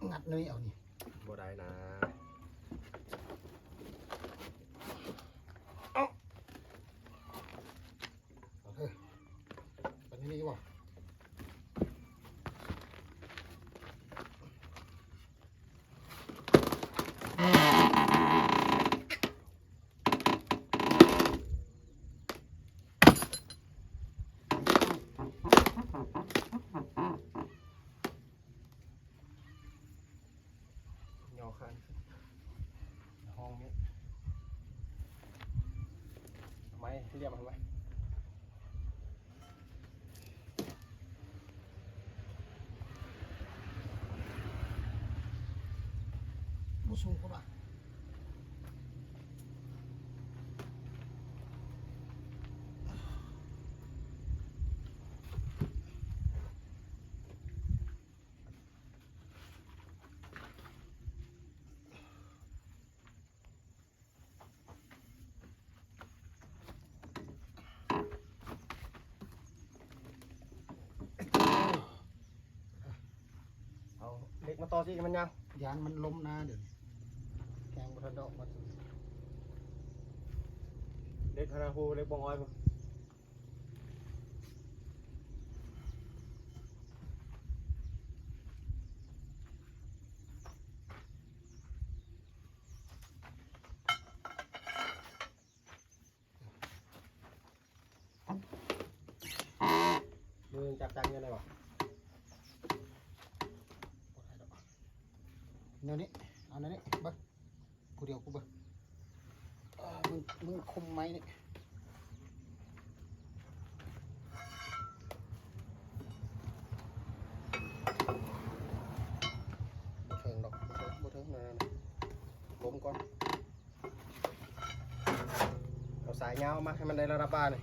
ງັດນີ້ເອົານີ້ ບໍ່ໄດ້ນະ ເອົາ ເອີ ເປັນນີ້ບໍ່? ຍໍຄານຂຶ້ນ ຫ້ອງນີ້ ເອົາໄມ້ລຽບເອົາໄວ້ ບໍ່ສູງໂພດວ່າ. ເອົາເຫຼັກມາຕໍ່ຊິໃຫ້ມັນຍາວ ຢ້ານມັນລົ້ມນາເດີ ແກງບໍ່ທັນໄດ້ອອກມາ ເຫຼັກຫັ້ນນະ ໂຫ ເຫຼັກບ່ອງອ້ອຍພຸ້ນ. ມືຈັບຈັກເງິນໄດ້ບໍ່? ບໍ່ໄດ້ດອກ ແນວນີ້ ເອົາແນວນີ້ ເບິ່ງ ຜູ້ດຽວກູເບິ່ງ ເອີ ມຶງ ມຶງຄຸມໄມ້ນີ້ ບໍ່ເຖິງດອກ ບໍ່ເຖິງ ບໍ່ເຖິງ ນັ້ນໆ ລົມກ່ອນ. ເອົາສາຍຍາວມາໃຫ້ມັນໄດ້ລະດັບບ່ານີ້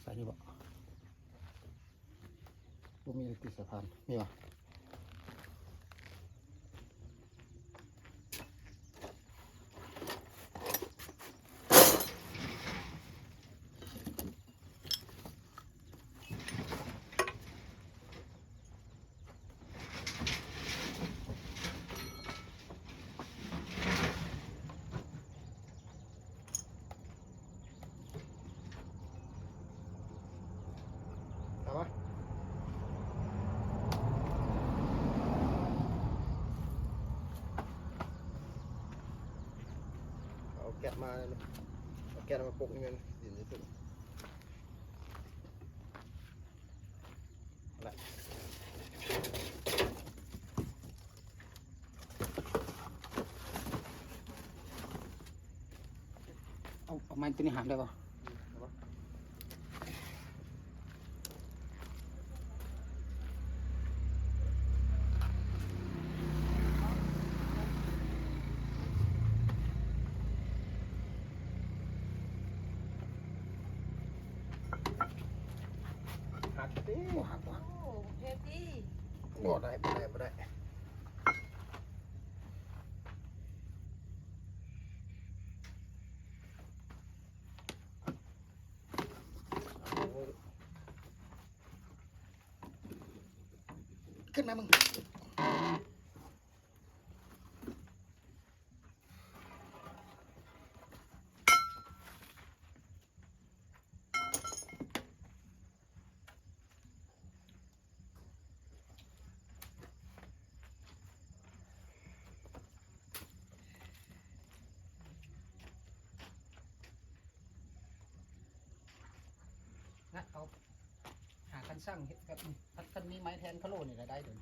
ໃສ່ຢູ່ບໍ່? ບໍ່ມີເລີຍຕິ ສາຍພານ ມີຫວາ? ເອົາມາ ເອົາແກັດມາ ເອົາແກັດມາປົກນີ້ແມ່ນດິນນີ້ຂຶ້ນ. ເອົາ ເອົາໄມ້ຕົວນີ້ຫາມໄດ້ບໍ່? ຫັກຕິ ບໍ່ຫັກ ບໍ່ຫັກ ໂອ້ ເຮັດຕິ ບໍ່ໄດ້ ບໍ່ໄດ້ ບໍ່ໄດ້ ຂຶ້ນມາມຶງ. ນະ ເອົາ ຫາຄັນຊັ່ງເຮັດແບບນີ້ ຄັນ ຄັນມີໄມ້ແທນຄາໂລນີ້ລະໄດ້ໂດຍ. ເ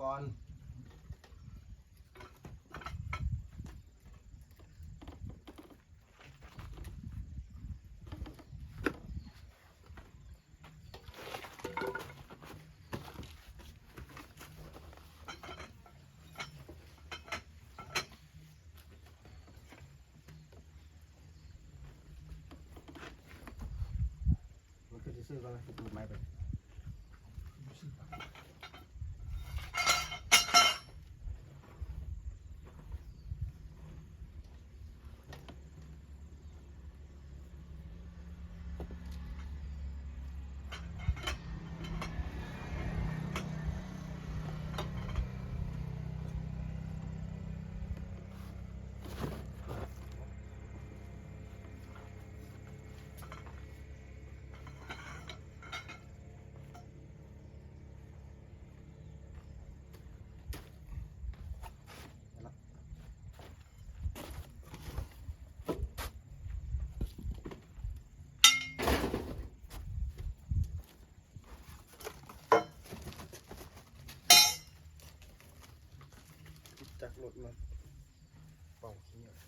ກ່ອນ. ມັນຄືຊິຊື້ກ່ອນນະ ເກັບໄມ້ໄປ. ຈັກລົດມາເປົ່າຂີ້ເຫຍື້ອ.